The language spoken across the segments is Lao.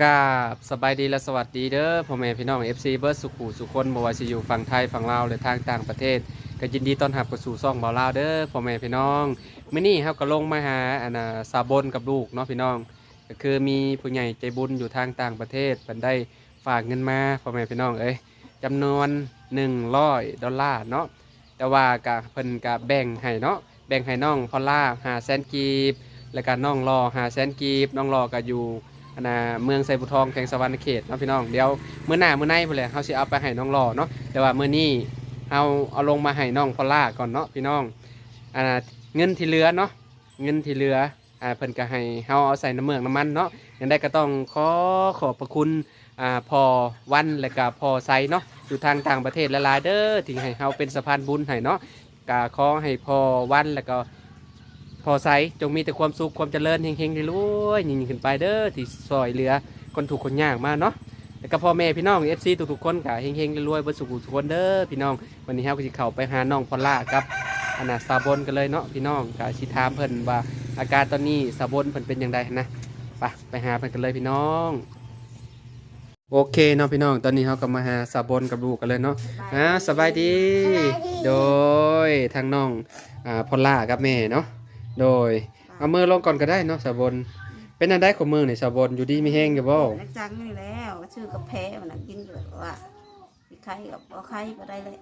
ກາບສະບາຍດີ ແລະ ສະຫວັດດີເດີພໍ່ແມ່ພີ່ນ້ອງ ເອັຟຊີ ເບິດສູ່ຄູ່ສູ່ຄົນ ບໍ່ວ່າຊິຢູ່ຝັ່ງໄທ ຝັ່ງລາວ ແລະ ທາງຕ່າງປະເທດ ກໍຍິນດີຕ້ອນຮັບເຂົ້າສູ່ຊ່ອງບ່າວລາວເດີພໍ່ແມ່ພີ່ນ້ອງ. ມື້ນີ້ເຮົາກໍລົງມາຫາ ອັນນ່າ ສາວບົນກັບລູກເນາະພີ່ນ້ອງ. ກໍຄືມີຜູ້ໃຫຍ່ໃຈບຸນຢູ່ທາງຕ່າງປະເທດ ເພິ່ນໄດ້ຝາກເງິນມາ ພໍ່ແມ່ພີ່ນ້ອງເອີຍ ຈຳນວນໜຶ່ງຮ້ອຍດອນລາເນາະ. ແຕ່ວ່າກະ ເພິ່ນກະແບ່ງໃຫ້ເນາະ ແບ່ງໃຫ້ນ້ອງພອນລາຫ້າແສນກີບ ແລ້ວກະນ້ອງຫຼໍ່ຫ້າແສນກີບ. ນ້ອງຫຼໍ່ກະຢູ່ ອັນນ່າ ເມືອງໄຊບູທອງ ແຂວງສະຫວັນນະເຂດເນາະພີ່ນ້ອງ. ດຽວມື້ໜ້າມື້ໃນພຸ້ນແຫຼະ ເຮົາຊິເອົາໄປໃຫ້ນ້ອງຫຼໍ່ເນາະ. ແຕ່ວ່າມື້ນີ້ເຮົາເອົາລົງມາໃຫ້ນ້ອງພອນລາກ່ອນເນາະພີ່ນ້ອງ. ອັນນ່າ ເງິນທີ່ເຫຼືອເນາະ ເງິນທີ່ເຫຼືອ ອ່າ ເພິ່ນກໍໃຫ້ເຮົາເອົາໃສ່ນ້ຳເມືອກນ້ຳມັນເນາະ. ຈັ່ງໃດກໍຕ້ອງຂໍຂອບພະຄຸນ ອ່າ ພໍ່ວັນ ແລະກະພໍ່ໄຊເນາະ ຢູ່ທາງຕ່າງປະເທດຫຼາຍໆເດີ ທີ່ໃຫ້ເຮົາເປັນສະພານບຸນໃຫ້ເນາະ. ກະຂໍໃຫ້ພໍ່ວັນ ແລະກະພໍ່ໄຊ ຈົ່ງມີແຕ່ຄວາມສຸກຄວາມຈະເລີນ ເຮັງໆລວຍໆ ຍິ່ງໆຂຶ້ນໄປເດີ ທີ່ຊ່ອຍເຫຼືອຄົນທຸກຄົນຍາກມາເນາະ. ແລ້ວກໍພໍ່ແມ່ພີ່ນ້ອງ ເອັຟຊີ ທຸກໆຄົນ ກໍເຮັງໆລວຍໆເບິດສູ່ຜູ້ສູ່ຄົນເດີພີ່ນ້ອງ. ວັນນີ້ເຮົາກໍຊິເຂົ້າໄປຫານ້ອງພອນລາກັບ ອັນນ່າ ສາວບົນກັນເລີຍເນາະພີ່ນ້ອງ. ກໍຊິຖາມເພິ່ນວ່າອາການຕອນນີ້ສາວບົນເພິ່ນເປັນຈັ່ງໃດຫັ້ນນະ. ໄປ ໄປຫາເພິ່ນກັນເລີຍພີ່ນ້ອງ. ໂອເຄເນາະພີ່ນ້ອງ ຕອນນີ້ເຮົາກໍມາຫາສາວບົນກັບລູກກັນເລີຍເນາະ. ອ່າ ສະບາຍດີ. ສະບາຍດີ. ໂດຍ ທາງນ້ອງ ອ່າ ພອນລາກັບແມ່ເນາະ. ໂດຍ ເອົາມືລົງກ່ອນກໍໄດ້ເນາະສາວບົນ. ເປັນອັນໃດຂອງມື້ນີ້ສາວບົນ ຢູ່ດີມີແຮງຢູ່ບໍ່? ຈັງນີ້ແລ້ວ ຊື້ກາແຟມັນກິນກໍວ່າຊິໄຄກໍບໍ່ໄຄບໍ່ໄດ້ເລີຍ.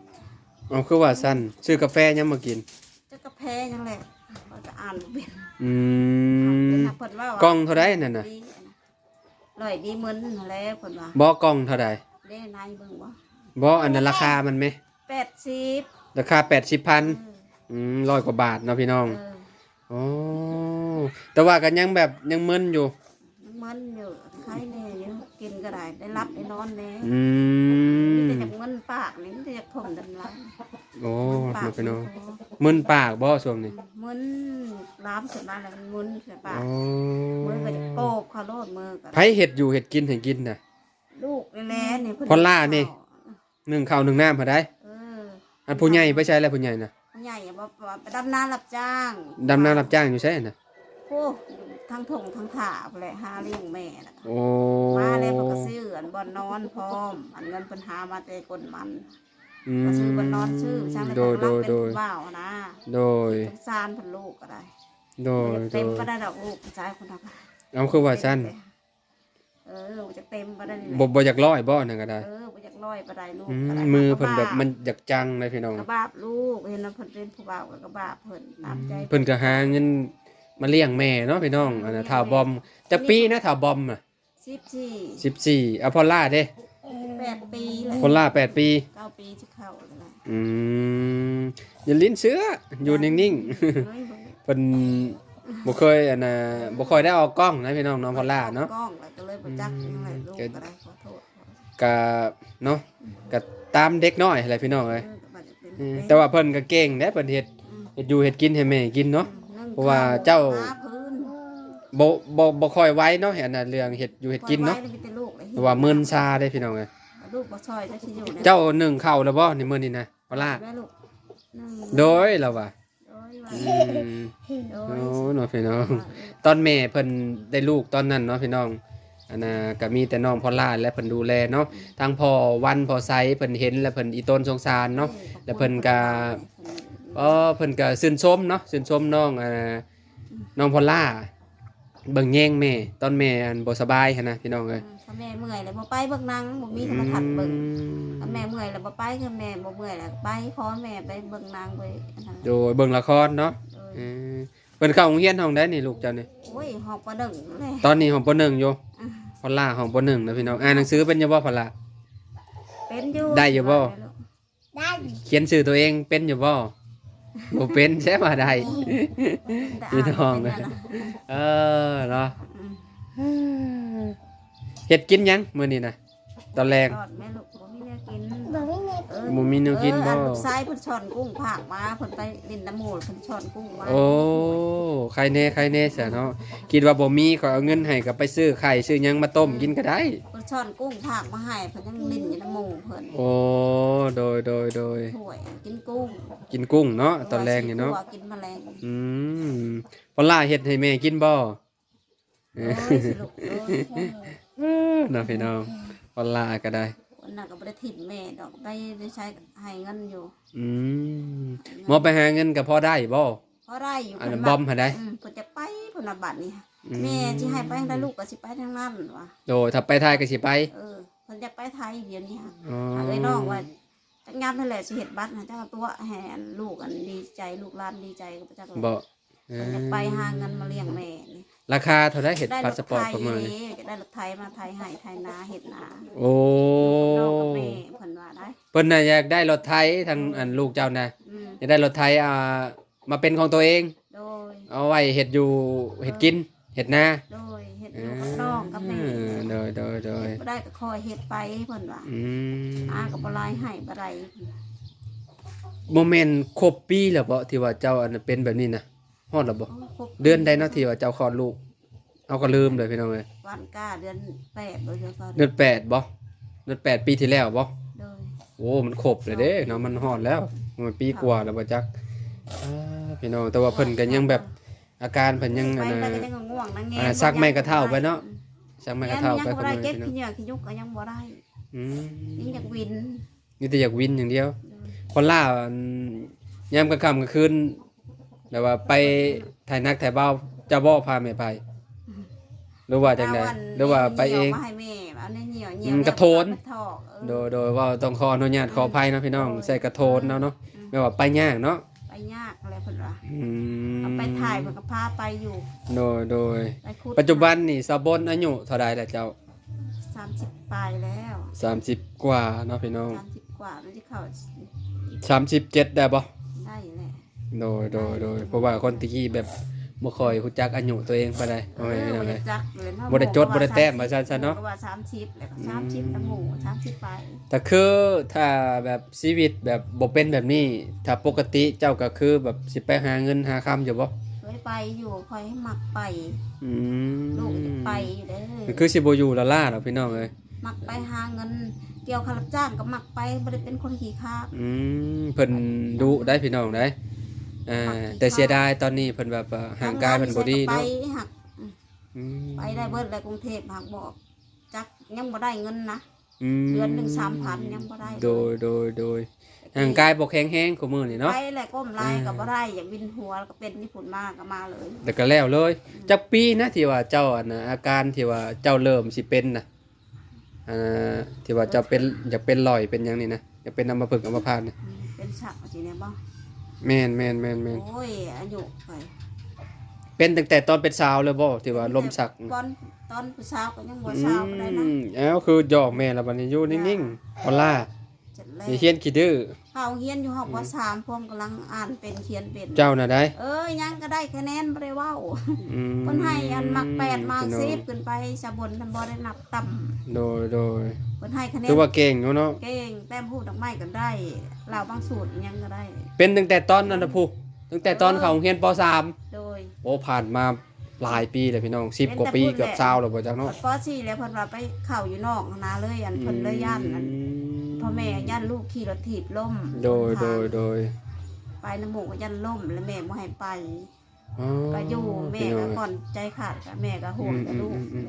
ເອົາ ຄືວ່າຊັ້ນ ຊື້ກາແຟຫຍັງມາກິນ? ຈັກກາແຟຫຍັງແຫຼະ ຂ້ອຍກໍອ່ານບໍ່ເປັນ. ອືມ ເພິ່ນວ່າ ກ່ອງເທົ່າໃດນັ້ນນະ? ຮ້ອຍດີໝື່ນຫັ້ນແຫຼະເພິ່ນວ່າ. ບໍ່ ກ່ອງເທົ່າໃດ? ເດ້ ໃນເບິ່ງບໍ່? ບໍ່ ອັນນັ້ນລາຄາມັນແມ? ແປດສິບ. ລາຄາແປດສິບພັນ. ເອີ ອືມ ຮ້ອຍກວ່າບາດເນາະພີ່ນ້ອງ. ເອີ ໂອ້ ແຕ່ວ່າກໍຍັງແບບຍັງມຶນຢູ່. ຍັງມຶນຢູ່ ໄຄແດ່ຢູ່ ກິນກໍໄດ້ ໄດ້ຫຼັບໄດ້ນອນແດ່. ອືມ ມີແຕ່ຢາກມຶນປາກນີ້ ມີແຕ່ຢາກຖົມນ້ຳລາຍ. ໂອ້ ມຶນປາກ ພີ່ນ້ອງ ມຶນຄໍ ມຶນປາກບໍ່ຊ່ວງນີ້? ອືມ ມຶນ ລາມຂຶ້ນມາແລ້ວມັນມຶນໃສ່ປາກ. ໂອ້ ມືກໍຈະໂກບເຂົາໂລດ ມືກໍ. ໃຜເຮັດຢູ່ເຮັດກິນໃຫ້ກິນນະ? ລູກນີ້ແຫຼະນີ້ ເພິ່ນ ພອນລານີ້ ເຂົາ ໜຶ້ງເຂົ້າໜຶ້ງນ້ຳຫັ້ນໃດ. ເອີ ອັນຜູ້ໃຫຍ່ໄປໃສລະ ຜູ້ໃຫຍ່ນະ? ຜູ້ໃຫຍ່ບໍ່ ໄປດຳນາຮັບຈ້າງ. ດຳນາຮັບຈ້າງຢູ່ໃສນະ? ໂອ້ ທາງທົ່ງທາງທ່າພຸ້ນແຫຼະ ຫາລ້ຽງແມ່ນະ. ໂອ້ ມາແລ້ວເພິ່ນກໍຊື້ອັນບ່ອນນອນພ້ອມ ອັນເງິນເພິ່ນຫາມາແຕ່ກົ້ນມັນ. ອືມ ກໍຊື້ບ່ອນນອນ ຊື້ຊັ້ນ. ໂດຍ ໂດຍ ໂດຍ ຜູ້ບ່າວນະ. ໂດຍ ສົງສານເພິ່ນ ລູກກໍໄດ້. ໂດຍ ບໍ່ຢາກເຕັມ ໂດຍ ປານໃດດອກ ລູກຜູ້ຊາຍຄົນເຮົາ. ເອົາ ຄືວ່າຊັ້ນ? ເອີ ບໍ່ຢາກເຕັມປານໃດນີ້ແຫຼະ. ບໍ່ ບໍ່ຢາກຮ້ອຍບໍ່ ນັ້ນກໍໄດ້? ເອີ ບໍ່ຢາກຮ້ອຍປານໃດ ລູກ. ອືມ ກໍໄດ້ ມືເພິ່ນແບບ ກໍບາບ ມັນຢາກຈັງເດ້ພີ່ນ້ອງ. ກໍບາບລູກ ເຫັນວ່າເພິ່ນເປັນຜູ້ບ່າວກໍ ກໍບາບເພິ່ນ ອືມ ຕາມໃຈ. ເພິ່ນກໍຫາເງິນມາລ້ຽງແມ່ເນາະພີ່ນ້ອງ. ເອີ ອັນນ່າ ທ້າວບອມ ຈັກປີນະ ທ້າວບອມນະ? ສິບສີ່. ສິບສີ່. ອາ ພອນລາເດ້? ແປດປີແລ້ວ. ພອນລາແປດປີ. ເກົ້າປີຊິເຂົ້າແລ້ວນະ. ອືມ ຢ່າຫຼິ້ນເຊື່ອ ຢູ່ ເອີ ນິ່ງໆ. ເອີ ເພິ່ນບໍ່ເຄີຍ ອັນນ່າ ບໍ່ຄ່ອຍໄດ້ອອກກ້ອງນະພີ່ນ້ອງ ນ້ອງພອນລາເນາະ. ອອກກ້ອງແລ້ວກໍເລີຍບໍ່ຈັກ ອືມ ຫຍັງແຫຼະ ລູກກໍໄດ້ ຂໍໂທດ. ກະເນາະ ກະຕາມເດັກນ້ອຍຫັ້ນແຫຼະພີ່ນ້ອງເອີຍ. ເອີ ແຕ່ວ່າເພິ່ນກໍເກັ່ງເດ້ ເພິ່ນເຮັດ ອືມ ເຮັດຢູ່ເຮັດກິນໃຫ້ແມ່ກິນເນາະ. ອືມ ເພາະວ່າເຈົ້າ ບໍ່ ບໍ່ ບໍ່ຄ່ອຍໄວເນາະ ອັນນ່າ ເລື່ອງເຮັດຢູ່ເຮັດກິນເນາະ. ເພາະວ່າມື້ນຊາເດ້ພີ່ນ້ອງເອີຍ. ລູກບໍ່ຊ່ອຍ ເຈົ້າຊິຢູ່ ເຈົ້າໜຶ້ງເຂົ້າແລ້ວບໍ່ໃນມື້ນີ້ນະ ພອນລາ? ແມ່ລູກ ໂດຍ ລາວວ່າ ໂດຍ ອືມ ໂດຍ ໂອ້ ເນາະພີ່ນ້ອງ. ຕອນແມ່ເພິ່ນໄດ້ລູກຕອນນັ້ນເນາະພີ່ນ້ອງ ອັນນ່າ ກໍມີແຕ່ນ້ອງພອນລາ ແລະ ເພິ່ນດູແລເນາະ. ອືມ ທັງພໍ່ວັນ ພໍ່ໄຊ ເພິ່ນເຫັນ ແລະ ເພິ່ນອີ່ຕົນສົງສານເນາະ. ເອີ ແລະ ເພິ່ນກໍ ເອີ ເພິ່ນກໍຊື່ນຊົມເນາະ ຊື່ນຊົມນ້ອງ ອ່າ ນ້ອງພອນລາ ເບິ່ງແຍງແມ່ ຕອນແມ່ ອັນ ບໍ່ສະບາຍຫັ້ນນະ ພີ່ນ້ອງເອີຍ. ອືມ ຖ້າແມ່ເມື່ອຍແລ້ວບໍ່ໄປເບິ່ງໜັງ ບໍ່ມີໂທລະທັດເບິ່ງ. ອືມ ຖ້າແມ່ເມື່ອຍແລ້ວບໍ່ໄປ ຖ້າແມ່ບໍ່ເມື່ອຍແລ້ວໄປ ຂໍແມ່ໄປເບິ່ງໜັງ ໄປອັນນັ້ນ. ໂດຍ ເບິ່ງລະຄອນເນາະ. ໂດຍ ເອີ ເພິ່ນເຂົ້າໂຮງຮຽນຫ້ອງໃດນີ້ ລູກເຈົ້ານີ້? ໂອ້ຍ ຫ້ອງ ປ.ໜຶ່ງ ແຫຼະ. ຕອນນີ້ຫ້ອງ ປ.ໜຶ່ງ ຢູ່. ອືມ ພອນລາຫ້ອງ ປ.ໜຶ່ງ ນະ ພີ່ນ້ອງ. ອ່ານໜັງສືເປັນຢູ່ບໍ່ ພອນລາ? ເປັນຢູ່. ໄດ້ຢູ່ບໍ່? ໄດ້. ຂຽນຊື່ຕົວເອງເປັນຢູ່ບໍ່? ບໍ່ເປັນ ໃຊ່ວ່າໄດ້ ພີ່ນ້ອງ. ເອີ ເນາະ. ອືມ ເຮັດກິນຫຍັງມື້ນີ້ນະ ຕອນແລງ? ຕອນແມ່ລູກບໍ່ມີແນວ ກິນ ບໍ່ມີແນວກິນ ເອີ ບໍ່ມີແນວກິນບໍ່? ເອີ ອັນລູກຊາຍເພິ່ນຊ້ອນກຸ້ງຝາກມາ ເພິ່ນໄປຫຼິ້ນນຳໝູ່ ເພິ່ນຊ້ອນກຸ້ງມາ. ໂອ້ ໃຄແດ່ ໃຄແດ່ຊະເນາະ ຄິດວ່າບໍ່ມີ ຂ້ອຍເອົາເງິນໃຫ້ ກໍໄປຊື້ໄຂ່ຊື້ຫຍັງມາຕົ້ມ ອືມ ກິນກໍໄດ້. ເພິ່ນຊ້ອນກຸ້ງຝາກມາໃຫ້ ເພິ່ນຍັງຫຼິ້ນຢູ່ນຳໝູ່ເພິ່ນ. ໂອ້ ໂດຍ ໂດຍ ໂດຍ ຖ້ວຍກິນກຸ້ງ ກິນກຸ້ງເນາະ ຕອນແລງນີ້ເນາະ ກິນມາແລງ. ອືມ ພອນລາເຮັດໃຫ້ແມ່ກິນບໍ່? ໂອ້ຍ ຊິລູກ ໂອ້ຍ ເອີ ເນາະພີ່ນ້ອງ ພອນລາກໍໄດ້ ພອນລາກໍບໍ່ໄດ້ຖິ້ມແມ່ດອກ ໄປໃສໃຫ້ເງິນຢູ່. ອືມ ໃຫ້ເງິນ ໝໍໄປຫາເງິນກໍພໍໄດ້ບໍ່? ພໍໄດ້ຢູ່ ອັນ ເພິ່ນວ່າ ບອມຫັ້ນໃດ ອືມ ເພິ່ນຈະໄປ ເພິ່ນວ່າບັດນີ້ ອືມ ແມ່ຊິໃຫ້ໄປທາງໃດ ລູກກໍຊິໄປທາງນັ້ນວ່າ. ໂດຍ ຖ້າໄປໄທກໍຊິໄປ ເອີ ເພິ່ນຢາກໄປໄທດຽວນີ້. ອໍ ຫາເອື້ອຍນ້ອງວ່າ ຈັກຍາມນັ້ນແຫຼະຊິເຮັດບັດໃຫ້ເຈົ້າຕົວະ ໃຫ້ອັນລູກອັນດີໃຈ ລູກຫຼານດີໃຈກໍບໍ່ຈັກ ບໍ່ ເອີ ຢາກໄປຫາເງິນມາລ້ຽງແມ່ນີ້. ລາຄາເທົ່າໃດເຮັດພາສປອດປະເມີນ? ໄດ້ລົດໄຖ ໄດ້ລົດໄຖມາໄຖໄຮ່ໄຖນາເຮັດນາ. ໂອ້ ຢູ່ກັບນ້ອງກັບແມ່ເພິ່ນວ່າໄດ໋ ເພິ່ນນະຢາກໄດ້ລົດໄຖທາງ ອືມ ອັນລູກເຈົ້ານະ ອືມ ຢາກໄດ້ລົດໄຖ ອ່າ ມາເປັນຂອງຕົວເອງ ໂດຍ ເອົາໄວ້ເຮັດຢູ່ເຮັດກິນ ເອີ ເຮັດນາ ໂດຍ ເຮັດຢູ່ກັບນ້ອງກັບແມ່ ເອີ ໂດຍ ໂດຍ ໂດຍ ເຮັດບໍ່ໄດ້ກໍຄ່ອຍເຮັດໄປເພິ່ນວ່າ ອືມ ນາກໍບໍ່ຫຼາຍ ໄຮ່ບໍ່ໄດ້. ບໍ່ແມ່ນຄົບປີແລ້ວບໍ ທີ່ວ່າເຈົ້າອັນເປັນແບບນີ້ນະ ຮອດແລ້ວບໍ? ໂອ້ ຄົບປີ ເດືອນໃດເນາະທີ່ວ່າເຈົ້າຄອດລູກ? ເຮົາກໍລືມເລີຍພີ່ນ້ອງເອີຍ ວັນກາເດືອນແປດບໍ່ ເດືອນ ເດືອນແປດບໍ່? ເດືອນແປດປີທີ່ແລ້ວບໍ່? ໂດຍ ໂອ້ ມັນຄົບແລ້ວເດ້ເນາະ ມັນຮອດແລ້ວ ມັນປີກວ່າແລ້ວບໍ່ຈັກ. ອ່າ ພີ່ນ້ອງ ແຕ່ວ່າເພິ່ນກໍຍັງແບບ ອາການເພິ່ນຍັງ ໄປ ອັນ ແລ້ວກໍຍັງງ່ວງນະ ອັນ ສັກໄມ້ກະເທົ້າໄປເນາະ ອືມ ສັກໄມ້ກະເທົ້າໄປ ຍັງບໍ່ໄດ້ ຂອງເພິ່ນ ເກັບ ພີ່ນ້ອງ ຂີ້ຍຸກກໍຍັງບໍ່ໄດ້ ອືມ ຍັງຢາກວິນ ມີແຕ່ຢາກວິນຢ່າງດຽວ. ໂດຍ ພອນລາ ອັນ ຍາມກາງຄ່ຳກາງຄືນ ແບບວ່າໄປໄຖໜັກໄຖເບົາ ເຈົ້າບໍ່ພາແມ່ໄປ ຫຼືວ່າຈັ່ງໃດ? ເອົາອັນ ຫຼືວ່າໄປເອງ? ເອົາມາໃຫ້ແມ່ ເອົາແນວໜຽວ ອືມ ແນວ ກະໂທນ ເອີ ໂດຍ ໂດຍ ເວົ້າຕ້ອງຂໍອະນຸຍາດ ເອີ ຂໍອະໄພເນາະພີ່ນ້ອງ ໂດຍ ໃສ່ກະໂທນເອົາເນາະ ອືມ ແບບວ່າໄປຍາກເນາະ ໄປຍາກແຫຼະເພິ່ນວ່າ ອືມ ເອົາໄປຖ່າຍເພິ່ນກໍພາໄປຢູ່ ໂດຍ ໂດຍ ໄປຂຸດ ປັດຈຸບັນນີ້ສາວບົນອາຍຸເທົ່າໃດແລ້ວເຈົ້າ? ສາມສິບປາຍແລ້ວ ສາມສິບກວ່າເນາະພີ່ນ້ອງ ສາມສິບກວ່າ ມັນຊິເຂົ້າ ສາມສິບເຈັດໄດ້ບໍ່? ໄດ້ແຫຼະ ໂດຍ ໂດຍ ໂດຍ ເພາະວ່າຄົນແຕ່ກີ້ແບບບໍ່ຄ່ອຍຮູ້ຈັກອາຍຸຕົວເອງປານໃດ ເອີ ບໍ່ໄດ້ຈັກເລີຍເນາະ ບໍ່ໄດ້ຈົດບໍ່ໄດ້ແຕ້ມວ່າຊັ້ນຊະເນາະ ໝູ່ກໍວ່າສາມສິບ ແລ້ວກໍສາມສິບ ອືມ ນຳໝູ່ ສາມສິບປາຍ ກໍຄືຖ້າແບບຊີວິດແບບບໍ່ເປັນແບບນີ້ ຖ້າປົກກະຕິເຈົ້າກໍຄືແບບຊິໄປຫາເງິນຫາຄຳຢູ່ບໍ່? ເຄີຍໄປຢູ່ ຂ້ອຍມັກໄປ ອືມ ລູກຢາກໄປຢູ່ເດ້ ກໍຄືຊິບໍ່ຢູ່ລ້າໆດອກພີ່ນ້ອງເອີຍ ມັກໄປຫາເງິນ ກ່ຽວຂ້າວຮັບຈ້າງກໍມັກໄປ ບໍ່ໄດ້ເປັນຄົນຂີ້ຄ້ານ ອືມ ເພິ່ນດຸໄດ໋ພີ່ນ້ອງໄດ໋ ອ່າ ມັກຂີ້ຄ້ານ ແຕ່ເສຍດາຍຕອນນີ້ເພິ່ນແບບ ອ່າ ຮ່າງກາຍເພິ່ນບໍ່ດີເນາະ ໄປໄດ້ເບິດແຫຼະ ກຸງເທບຫາກບໍ່ຈັກ ຍັງບໍ່ໄດ້ເງິນນະ ອືມ ເດືອນໜຶ່ງສາມພັນ ຍັງບໍ່ໄດ້ ໂດຍ ໂດຍ ໂດຍ ຮ່າງກາຍບໍ່ແຂງແຮງຄູ່ມື້ນີ້ເນາະ ໄປແລ້ວກົ້ມລາຍກໍບໍ່ໄດ້ ອ່າ ຢາກວິນຫົວ ແລ້ວກໍເປັນຢູ່ພຸ້ນ ມາກໍມາເລີຍ ແລ້ວກໍແລ້ວເລີຍ ອືມ ຈັກປີນະທີ່ວ່າເຈົ້າ ອັນນະ ອາການທີ່ວ່າເຈົ້າເລີ່ມຊິເປັນນະ ອ່າ ທີ່ວ່າເຈົ້າເປັນ ຢາກເປັນຫຼ້ອຍເປັນຫຍັງນີ້ນະ ຢາກເປັນອຳມະພຶກອຳມະພາດນີ້ ອືມ ເປັນຊັກຈັ່ງຊີ້ແມ່ນບໍ່? ແມ່ນໆໆໆ ໂອ້ຍ ອາຍຸຂ້ອຍ ເປັນຕັ້ງແຕ່ຕອນເປັນສາວເລີຍບໍ່ ທີ່ວ່າລົມຊັກ? ຕອນ ຕອນຜູ້ສາວກໍຍັງບໍ່ສາວປານໃດນະ ອືມ ເອົ້າ ຄືຢອກແມ່ລະບັດນີ້ ຢູ່ນິ່ງໆ ບໍ່ຫຼ້າ ຈະແລ້ວ ຊິຮຽນຂີ້ດື້ ເຂົ້າຮຽນຢູ່ຫ້ອງ ອືມ ປໍສາມ ພວກກຳລັງອ່ານເປັນຂຽນເປັນ ເຈົ້ານະໄດ໋ ເອີຍ ຍັງກໍໄດ້ຄະແນນ ບໍ່ໄດ້ເວົ້າ ອືມ ເພິ່ນໃຫ້ອັນມັກແປດ ມັກສິບ ຂຶ້ນໄປ ສາບົນນະບໍ່ໄດ້ນັບຕ່ຳ ໂດຍ ໂດຍ ເພິ່ນໃຫ້ຄະແນນ ຖືວ່າເກັ່ງຢູ່ເນາະ ເກັ່ງ ແຕ້ມຮູບດອກໄມ້ກໍໄດ້ ລາວບາງສູດອີ່ຫຍັງກໍໄດ້ ເປັນຕັ້ງແຕ່ຕອນນັ້ນນະພຸ້ນ ຕັ້ງແຕ່ຕອນເຂົ້າໂຮງຮຽນ ປໍສາມ ໂດຍ ໂອ້ ຜ່ານມາ ຫຼາຍປີແລ້ວພີ່ນ້ອງ ສິບກວ່າປີ ເກືອບຊາວແລ້ວບໍ່ຈັກເນາະ ປໍສີ່ແລ້ວ ເພິ່ນວ່າໄປເຂົ້າຢູ່ນອກຫັ້ນນະ ເລີຍອັນ ອືມ ເພິ່ນເລີຍຢ້ານອັນ ພໍ່ແມ່ຢ້ານລູກຂີ່ລົດຖີບລົ້ມ ໂດຍ ໂດຍ ໂດຍ ໄປນຳໝູ່ກໍຢ້ານລົ້ມ ແລ້ວແມ່ບໍ່ໃຫ້ໄປ ອໍ ກໍຢູ່ ພີ່ນ້ອງ ແມ່ກໍກ່ອນໃຈຂາດ ກໍແມ່ກໍຫ່ວງແຕ່ລູກ ອືມ ອືມ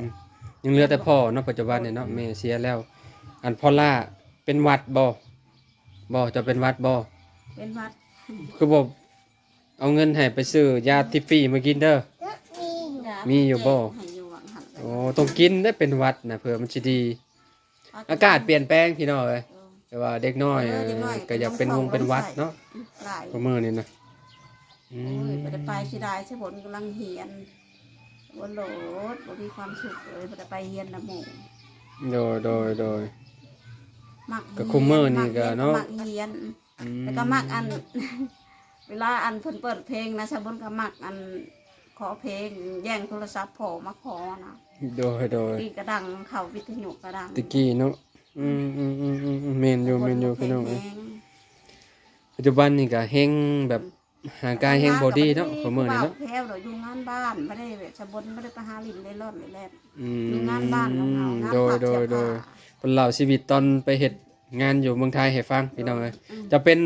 ອືມ ຍັງເຫຼືອແຕ່ພໍ່ເນາະ ປັດຈຸບັນນີ້ເນາະ ອືມ ແມ່ເສຍແລ້ວ ອັນ ພອນລາ ເປັນຫວັດບໍ່? ບໍ່ ເຈົ້າເປັນຫວັດບໍ່? ເປັນຫວັດ ຄືບໍ່ ເອົາເງິນໃຫ້ໄປຊື້ຢາທິບຟີມາກິນເດີ ມີຢູ່ບໍ່? ໂອ້ ຕ້ອງກິນເດ້ ເປັນຫວັດນະ ເພື່ອມັນຊິດີ ອາກາດປ່ຽນແປງພີ່ນ້ອງເອີຍ ແຕ່ວ່າເດັກນ້ອຍ ເອີ ເອີ ເດັກນ້ອຍກໍຢາກເປັນວົງເປັນຫວັດເນາະ ຫຼາຍ ຊຸມື້ນີ້ນະ ອືມ ໂອ້ຍ ບໍ່ໄດ້ໄປ ເສຍດາຍ ສາບົນກຳລັງຮຽນ ສາບົນໂລດ ບໍ່ມີຄວາມສຸກເລີຍ ບໍ່ໄດ້ໄປຮຽນນຳໝູ່ ໂດຍ ໂດຍ ໂດຍ ມັກຮຽນ ກໍຊຸມື້ນີ້ກໍເນາະ ມັກຮຽນ ອືມ ແລ້ວກໍມັກອັນ ເວລາອັນເພິ່ນເປີດເພງນະ ສາບົນກໍມັກອັນ ຂໍເພງ ແຍ່ງໂທລະສັບພໍ່ມາຂໍນະ ໂດຍ ໂດຍ ຕະກີ້ກະດັງ ເຂົ້າວິທະຍຸກະດັງ ຕະກີ້ເນາະ ອືມໆໆໆ ແມ່ນຢູ່ ແມ່ນຢູ່ພີ່ນ້ອງເອີຍ. ປັດຈຸບັນນີ້ກໍແຮງແບບ ຮ່າງກາຍແຮງບໍ່ດີເນາະ ຜູ້ບ່າວແພ້ວດອກ ຢູ່ງານບ້ານ ບໍ່ໄດ້ແບບ ສາບົນບໍ່ໄດ້ໄປຫາຫຼິ້ນເລ່ລ່ອນເລ່ແລ່ນ ອືມ ຢູ່ງານບ້ານເຫງົາໆ ໂດຍໆ ເພິ່ນເລົ່າຊີວິດຕອນໄປເຮັດງານຢູ່ເມືອງໄທໃຫ້ຟັງ ພີ່ນ້ອງເອີຍ. ອືມ ຈະເປັນ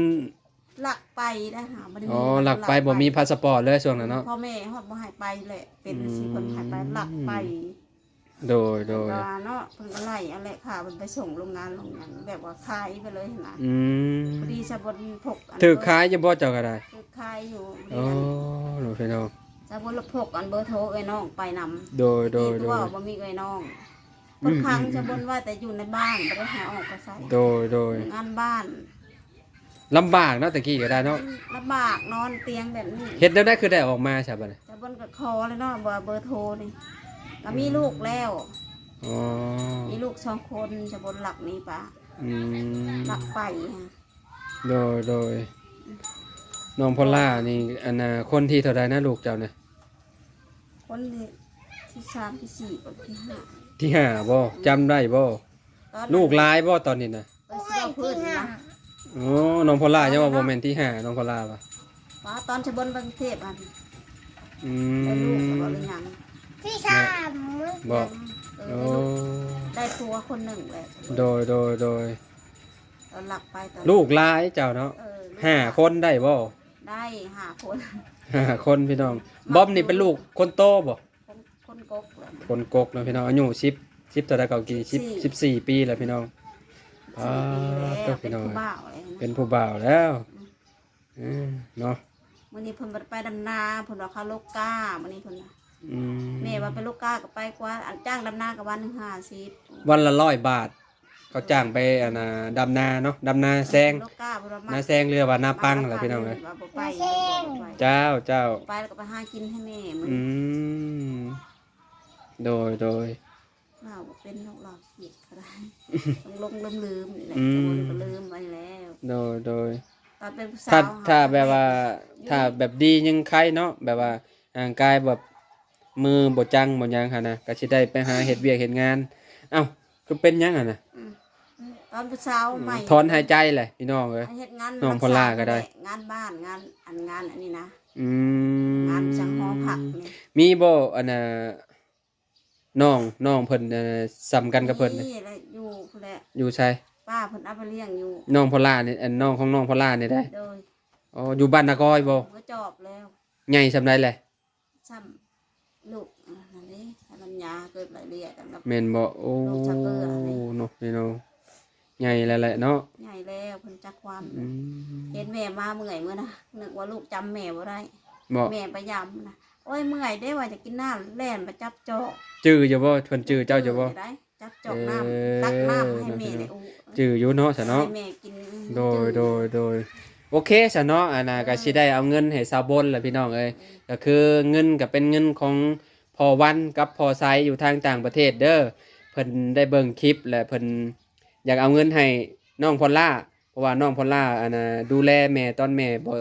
ລັກໄປໄດ້ຫາ ບໍ່ໄດ້ມີ ອໍ ລັກໄປ ລັກໄປ ບໍ່ມີພາສະປອດເລີຍຊ່ວງນັ້ນເນາະ ພໍ່ແມ່ຮອດບໍ່ໃຫ້ໄປແຫຼະ ເປັນ ອືມ ຊິເພິ່ນໃຫ້ໄປ ລັກໄປ. ໂດຍໆ ເພິ່ນວ່າເນາະ ເພິ່ນກໍໄລ່ເອົາແຫຼະ ຂ້າເພິ່ນໄປສົ່ງໂລງງານໂລງຫຍັງ ແບບວ່າຂາຍໄປເລີຍຫັ້ນນະ. ອືມ ພໍດີສາບົນພົກອັນ ຖືກຂາຍຢູ່ບໍ່ເຈົ້າກໍໄດ້? ຖືກຂາຍຢູ່. ໂອ້ ໂດຍພີ່ນ້ອງ ສາບົນພົກອັນເບີໂທເອື້ອຍນ້ອງໄປນຳ. ໂດຍໆ ເພາະວ່າບໍ່ມີເອື້ອຍນ້ອງ ອືມ ເພິ່ນຂັງສາບົນໄວ້ແຕ່ຢູ່ໃນບ້ານ ບໍ່ໄດ້ໃຫ້ອອກໄປໃສ. ໂດຍໆ ງານບ້ານ ລຳບາກເນາະ ແຕ່ກີ້ກໍໄດ້ເນາະ ອືມ ລຳບາກ ນອນຕຽງແບບນີ້ ເຮັດແນວໃດຄືໄດ້ອອກມາຊະບັດນີ້? ສາບົນກໍຂໍແລ້ວເນາະ ເບີ ເບີໂທນີ້ ກໍມີລູກແລ້ວ. ອໍ ມີລູກສອງຄົນ ສາບົນລັກໜີໄປ. ອືມ ລັກໄປ. ໂດຍໆ ນ້ອງພອນລານີ້ ອັນນ່າ ຄົນທີເທົ່າໃດນະ ລູກເຈົ້ານະ? ຄົນທີ ທີສາມ ທີສີ່ ຄົນທີຫ້າ. ທີຫ້າບໍ່? ອືມ ຈຳໄດ້ບໍ່? ລູກຫຼາຍບໍ່ຕອນນີ້ນະ? ເອີ ຊິເວົ້າພື້ນນະ. ໂອ້ ນ້ອງພອນລາຍັງວ່າບໍ່ແມ່ນທີຫ້າ ນ້ອງພອນລາວ່າ ວ່າຕອນສາບົນໄປກຸງເທບຫັ້ນ. ອືມ ໄດ້ລູກແລ້ວບໍ່ ຫຼືຍັງ? ທີສາມ ບໍ່? ເອີ ໂອ້ ໄດ້ລູກ ໄດ້ຜົວຄົນໜຶ່ງແລ້ວ. ໂດຍໆ ຕອນລັກໄປຕອນ ລູກຫຼາຍເຈົ້າເນາະ. ເອີ ລູກ ຫ້າຄົນໄດ້ບໍ່? ໄດ້ຫ້າຄົນ ຫ້າຄົນພີ່ນ້ອງ. ບອມນີ້ເປັນລູກຄົນໂຕບໍ່? ຄົນ ຄົນກົກແຫຼະ ຄົນກົກເນາະພີ່ນ້ອງ. ອາຍຸສິບ ສິບເທົ່າໃດກໍກີ້ ສິບສີ່ ສິບສີ່ປີແລ້ວພີ່ນ້ອງ. ສິບສີ່ປີແລ້ວ ອ່າ ເປັນຜູ້ບ່າວແລ້ວ ເປັນຜູ້ບ່າວແລ້ວ. ອືມ ເອີ ເນາະ ມື້ນີ້ເພິ່ນບໍ່ໄດ້ໄປດຳນາ ເພິ່ນວ່າເຂົາລົກກ້າ ມື້ນີ້ເພິ່ນວ່າ. ອືມ ແມ່ວ່າໄປລົກກ້າກໍໄປກວ່າ ອັນຈ້າງດຳນາກໍວັນໜຶ່ງຫ້າສິບ ວັນລະຮ້ອຍບາດ. ເຂົາຈ້າງໄປ ອັນນ່າ ດຳນາເນາະ ດຳນາແຊງ ນາແຊງ ຫຼືວ່ານາປັງແຫຼະພີ່ນ້ອງເອີຍ. ເຈົ້າ ເຈົ້າ ໄປແລ້ວກໍໄປຫາກິນໃຫ້ແມ່ມື້. ອືມ ໂດຍໆ ລາວບໍ່ເປັນດອກ ລາວເສຍກໍໄດ້ ຫຼົງໆລືມໆນີ້ແຫຼະ. ອືມ ສາບົນກໍລືມໄປແລ້ວ. ໂດຍໆ ຕອນເປັນຜູ້ສາວ ຖ້າແບບວ່າ ຖ້າແບບດີຍັງໄຄເນາະ ແບບວ່າຮ່າງກາຍແບບມືບໍ່ຈັງບໍ່ຫຍັງຫັ້ນນະ ກໍຊິໄດ້ໄປຫາເຮັດວຽກເຮັດງານ. ເອົ້າ ຄືເປັນຫຍັງຫັ້ນນະ? ອືມ ຕອນຜູ້ສາວໃໝ່ ອືມ ຖອນຫາຍໃຈແຫຼະພີ່ນ້ອງເອີຍ. ເຮັດງານ ນ້ອງພອນລາກໍໄດ້ ງານບ້ານ ງານ ອັນ ງານອັນນີ້ນະ. ອືມ ງານສັງຫໍພັກນີ້. ມີບໍ່ ອັນນ່າ ນ້ອງ ນ້ອງເພິ່ນ ເອີ ສ່ຳກັນກັບເພິ່ນ? ມີແຫຼະ ຢູ່ພຸ້ນແຫຼະ. ຢູ່ໃສ? ປ້າເພິ່ນເອົາໄປລ້ຽງຢູ່. ນ້ອງພອນລານີ້ ອັນ ນ້ອງຂອງນ້ອງພອນລານີ້ໄດ໋? ໂດຍ. ອໍ ຢູ່ບ້ານນາກອຍບໍ່? ເມືອຈອບແລ້ວ. ໃຫຍ່ສ່ຳໃດແຫຼະ? ສ່ຳລູກອັນນັ້ນເດ້ ໃຫ້ມັນຍາເກີດຫຼາຍເລຍກັນກັບ ແມ່ນບໍ່? ໂອ້ ເນາະພີ່ນ້ອງ ໃຫຍ່ແລ້ວແຫຼະເນາະ. ໃຫຍ່ແລ້ວ ເພິ່ນຈັກຄວາມ. ອືມ ເຫັນແມ່ມາເມື່ອຍມື້ນະ ນຶກວ່າລູກຈຳແມ່ບໍ່ໄດ້. ບໍ່? ແມ່ໄປຢາມນະ ໂອ້ຍ ເມື່ອຍເດ້ ວ່າຈະກິນນ້ຳ ແລ່ນໄປຈັບຈອກ. ຈື່ຢູ່ບໍ່? ເພິ່ນຈື່ເຈົ້າຢູ່ບໍ່? ຈັບຈອກນ້ຳ ເອີ ຕັກນ້ຳໃຫ້ແມ່ໄດ້ອຸ. ຈື່ຢູ່ເນາະ ຊະເນາະ. ໃຫ້ແມ່ກິນ. ໂດຍ ໂດຍ ໂດຍ ໂອເຄ ຊະເນາະ. ອັນນ່າ ກໍຊິໄດ້ເອົາເງິນໃຫ້ສາວບົນແຫຼະພີ່ນ້ອງເອີຍ. ກໍຄືເງິນກໍເປັນເງິນຂອງພໍ່ວັນກັບພໍ່ໄຊຢູ່ທາງຕ່າງປະເທດເດີ. ເພິ່ນໄດ້ເບິ່ງຄລິບ ແລະ ເພິ່ນຢາກເອົາເງິນໃຫ້ນ້ອງພອນລາ ເພາະວ່ານ້ອງພອນລາ ອັນນ່າ ດູແລແມ່ຕອນແມ່ບໍ່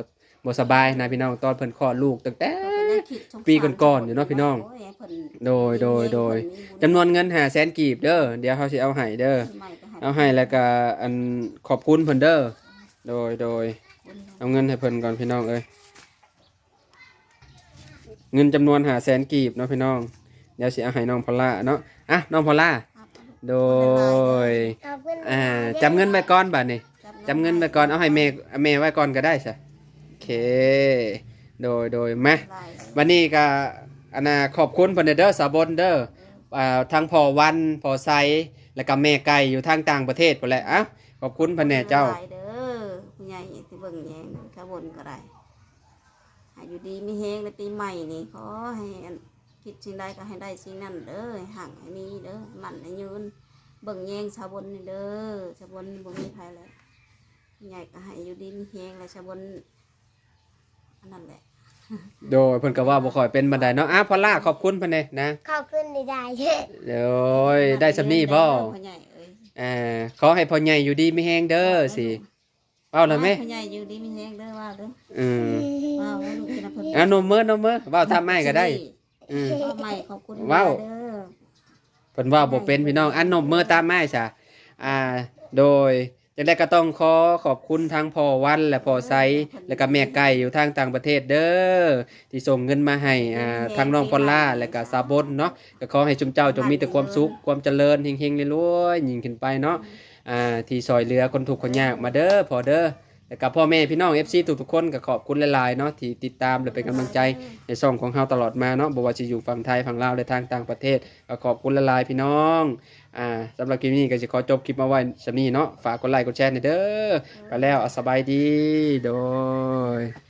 ບໍ່ສະບາຍນະພີ່ນ້ອງ ຕອນເພິ່ນຄອດລູກຕັ້ງແຕ່ ເພິ່ນກໍຍັງຄິດສົງສານ ປີກ່ອນໆຢູ່ເນາະພີ່ນ້ອງ. ໂອ້ຍ ເພິ່ນ ໂດຍ ໂດຍ ໂດຍ ເພິ່ນມີບຸນ ຈຳນວນເງິນຫ້າແສນກີບເດີ ດຽວເຮົາຊິເອົາໃຫ້ເດີ ໃໝ່ກໍໃຫ້ ເອົາໃຫ້ແລ້ວກໍ ອັນ ຂອບຄຸນເພິ່ນເດີ. ໂດຍ ໂດຍ ເອົາເງິນໃຫ້ເພິ່ນກ່ອນພີ່ນ້ອງເອີຍ. ເງິນຈຳນວນຫ້າແສນກີບເນາະພີ່ນ້ອງ ດຽວຊິເອົາໃຫ້ນ້ອງພອນລາເນາະ. ອ່ະ ນ້ອງພອນລາ ໂດຍ ຂອບຄຸນ ອ່າ ຈຳເງິນໄວ້ກ່ອນບາດນີ້ ຈຳເງິນ ຈຳເງິນໄວ້ກ່ອນ ເອົາໃຫ້ແມ່ ແມ່ໄວ້ກ່ອນກໍໄດ້ຊະ. ໂອເຄ ໂດຍ ໂດຍ ມາ ບັດນີ້ກໍ ອັນນ່າ ຂອບຄຸນເພິ່ນເດີ ສາບົນເດີ ອ່າ ທັງພໍ່ວັນ ພໍ່ໄຊ ແລ້ວກໍແມ່ໄກ່ ຢູ່ທາງຕ່າງປະເທດພຸ້ນແຫຼະ. ເອົ້າ ຂອບຄຸນເພິ່ນແດ່ເຈົ້າ ຫຼາຍເດີ ຜູ້ໃຫຍ່ທີ່ເບິ່ງແຍງ ສາບົນກໍໄດ້. ໃຫ້ຢູ່ດີມີແຮງໃນປີໃໝ່ນີ້ ຂໍໃຫ້ ອັນ ຄິດສິ່ງໃດກໍໃຫ້ໄດ້ສິ່ງນັ້ນເດີ ໃຫ້ຮັ່ງໃຫ້ມີເດີ ໝັ້ນໃຫ້ຍືນ ເບິ່ງແຍງສາບົນນີ້ເດີ ສາບົນບໍ່ມີໃຜແລ້ວ ໃຫຍ່ກໍໃຫ້ຢູ່ດີມີແຮງ ແລະ ສາບົນ ອັນນັ້ນແຫຼະ. ໂດຍ ເພິ່ນກໍເວົ້າບໍ່ຄ່ອຍເປັນປານໃດເນາະ. ອ່າ ພອນລາ ຂອບຄຸນເພິ່ນແດ່ນາງ ຂອບຄຸນຫຼາຍໆ. ໂດຍ ໄດ້ສ່ຳນີ້ບໍ? ພໍ່ໃຫຍ່ເອີຍ ອ່າ ຂໍໃຫ້ພໍ່ໃຫຍ່ຢູ່ດີມີແຮງເດີ ຊິ ເວົ້າແລ້ວແມ່ ພໍ່ໃຫຍ່ຢູ່ດີມີແຮງເດີ ເວົ້າເດີ. ອືມ ເວົ້າ ເວົ້າລູກກິນນຳເພິ່ນ ອ່າ ນົມມື ນົມມື ເວົ້າຕາມອ້າຍກໍໄດ້. ອືມ ເວົ້າໃໝ່ ຂອບຄຸນເດີ ເວົ້າ ເພິ່ນເວົ້າບໍ່ເປັນພີ່ນ້ອງ. ອັນ ນົມມືຕາມອ້າຍຊະ. ອ່າ ໂດຍ ຈັ່ງໃດກໍຕ້ອງຂໍຂອບຄຸນທັງພໍ່ວັນ ແລະ ພໍ່ໄຊ ແລະກໍແມ່ໄກ່ຢູ່ທາງຕ່າງປະເທດເດີ ທີ່ສົ່ງເງິນມາໃຫ້ ອ່າ ທັງນ້ອງພອນລາ ແລະກໍສາບົນເນາະ. ກໍຂໍໃຫ້ຊຸມເຈົ້າຈົ່ງມີແຕ່ຄວາມສຸກ ຄວາມຈະເລີນ ເຮັງໆລວຍໆ ຍິ່ງຂຶ້ນໄປເນາະ ອ່າ ທີ່ຊ່ອຍເຫຼືອຄົນທຸກຄົນຍາກມາເດີພໍ່ເດີ. ແລ້ວກໍພໍ່ແມ່ພີ່ນ້ອງ ເອັຟຊີ ທຸກໆຄົນ ກໍຂອບຄຸນຫຼາຍໆເນາະ ທີ່ຕິດຕາມ ແລະ ເປັນກຳລັງໃຈໃນຊ່ອງຂອງເຮົາຕະຫຼອດມາເນາະ ບໍ່ວ່າຊິຢູ່ຝັ່ງໄທ ຝັ່ງລາວ ແລະ ທາງຕ່າງປະເທດ. ກໍຂອບຄຸນຫຼາຍໆພີ່ນ້ອງ. ອ່າ ສຳລັບຄລິບນີ້ກໍຊິຂໍຈົບຄລິບມາໄວ້ສ່ຳນີ້ເນາະ. ຝາກກົດໄລກົດແຊແດ່ເດີ. ໄປແລ້ວ ສະບາຍດີ. ໂດຍ.